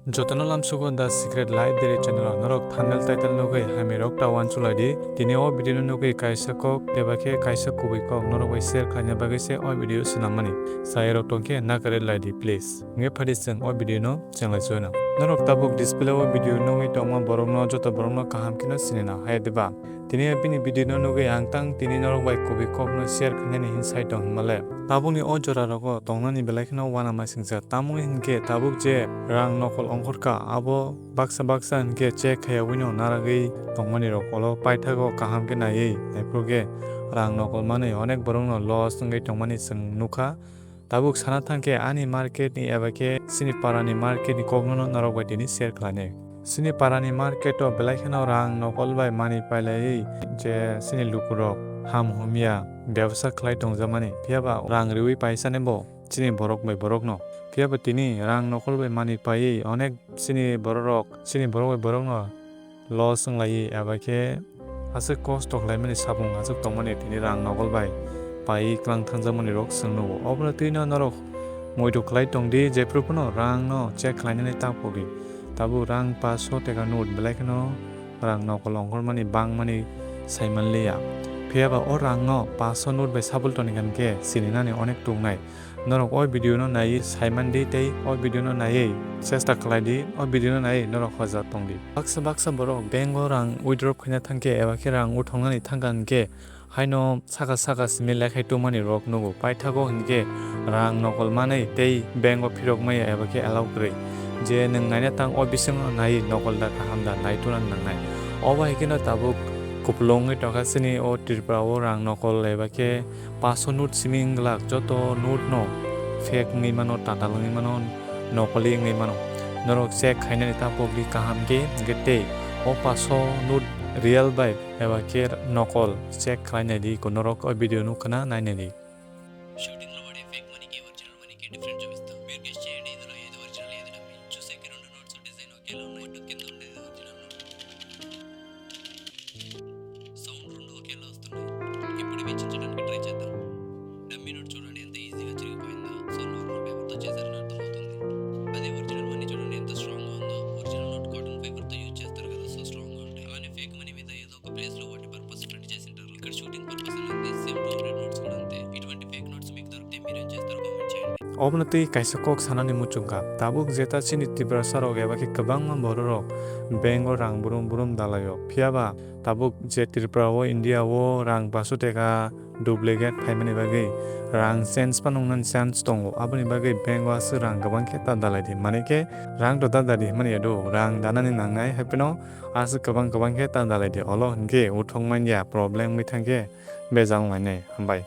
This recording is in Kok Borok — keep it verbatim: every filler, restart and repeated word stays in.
Jotono lamsugo The Secret Life Diary channel o norok thumbnail title nugwi hamya rok ta uansuk lai di. Tini o video no nugwi kaisa kok eba khe kaisa kubui kok norok bai share khlaina bagwi se o video swnammani. Sayarok tongkhe nakarwi lai di please. Hwnkhe phadi chwng o video no chenglai suino. Norok tabuk display o video nugwi tongma borok no joto borok no kaham kheno sinina hai diba? Tini bini video no nugwi ang tang tini norok bai kubui kok no share khainani hin sai tong hinmale. Tabukni o jora rogo tongnani belai kheno uanama singsa. Tamoni hinkhe tabuk je rang nokol ongkhorkha, abo baksa baksa hinkhe check khayogwino naragwi tongmani rok olo paithago kaham khe naiwi naiphuru khe rang nokol manwi onek borokno loss wngwi tongmani chwng nukha. Tabuk sana thangkhe ani market ni eba khe chini para ni market ni kokno no norok bai tini share khlainai. Chini para ni market o belai kheno rang nokol bai manwi pailaiwi je chini lukurok ham humya bebsa khlai tongjakmani, phiyaba rang riwi paisani bo chini borok bai borokno. Phiyaba tini rang nokol bai manwi paiwi onek chini bororok, chini borok bai borokno loss wng lai eba khe aswk kosto khlaimani, sabung aswk tongmani tini rang nokol bai paiwi klang thangjakmani rok chwng nugo. Obono twino norok muitu khlai tong di, jephru phano rang no check khlainani ta pogwi. Tabuk rang paso teka note belai kheno rang nokol ongkhormani bangmani saimanliya. Phiyaba o rang no paso note bai sabul toni khe sininani onek tungnai. Norok o video no naiwi saiman di tei o video no naiwi chesta khlai di, o video no naiwi norok hojak tong di. Baksa baksa borok bank o rang withdraw khaina thangkhe eba khe rang uthoknani thangkha hinkhe haino saka saka simi lekhai tongmani rok nugo. Paithago hinkhe rang nokol manwi tei bank o phirok maya eba khe allow kwrwi. Je nwng naina tang o bisingo naiwi nokol da kaham da nai tuna nangnai. Obo hai kheno tabuk kupulung wngwi tongkha chini o Tripura o rang nokol eba khe paso note simi wng glak, joto note no fake wngwi mano, tatal wngwi mano, nokoli wngwi mano. Norok check khainani ta pogdi kaham khe, hwnkhe tei o paso note real bai eba khe nokol check khlai nai di, ko norok o video nukha na nai nai di. Shooting lo వాడే fake money కి original money కి difference చూపిస్తా. మీరు guess చేయండి, ఇందులో ఏది original, ఏది dummy. చూసాక రెండు notes design ఒకేలా ఉన్నాయి. Photo కింద ఉండేది original note. Sound రెండు ఒకేలా వస్తున్నాయి. ఇప్పుడు ఇవి చించడానికి try చేద్దాం. Dummy note చూడండి, ఎంత ఈజీగా చిరిగిపోయిందో. So normal paper తో చేశారని అర్థమవుతుంది. అదే original money చూడండి, ఎంత స్ట్రాంగ్ గా ఉందో. Original note cotton paper తో యూజ్ చేస్తారు కదా, so స్ట్రాంగ్ గా ఉంటాయి. అలానే fake money మీద ఏదో ఒక ప్లేస్ లో వాటి పర్పస్ ప్రింట్ చేసి ఉంటారు. ఇక్కడ shooting purpose అనేది same two hundred notes కూడా అంతే. ఇటువంటి fake notes మీకు దొరికితే మీరు ఏం చేస్తారు, కామెంట్ చేయండి. Obono tei kaisa kok sanani muchungkha. Tabuk jeta chini Tiprasa rok eba khe kwbangma bororok bank o rang brum brum dalaio. Phiyaba tabuk je Tripura o, India o rang paso teka duplicate phaimani bagwi rang change phano wngnani chance tongo. Aboni bagwi bank o aswk rang kwbang khe ta dalai di. Mane khe rang to da dadi hwnmani ya do, rang danani nangnai, hai phano aswk kwbang kwbang khe ta dalai di. Olo hinkhe uthok manya problem wngwi thangkhe bejal wngnai. Hambai.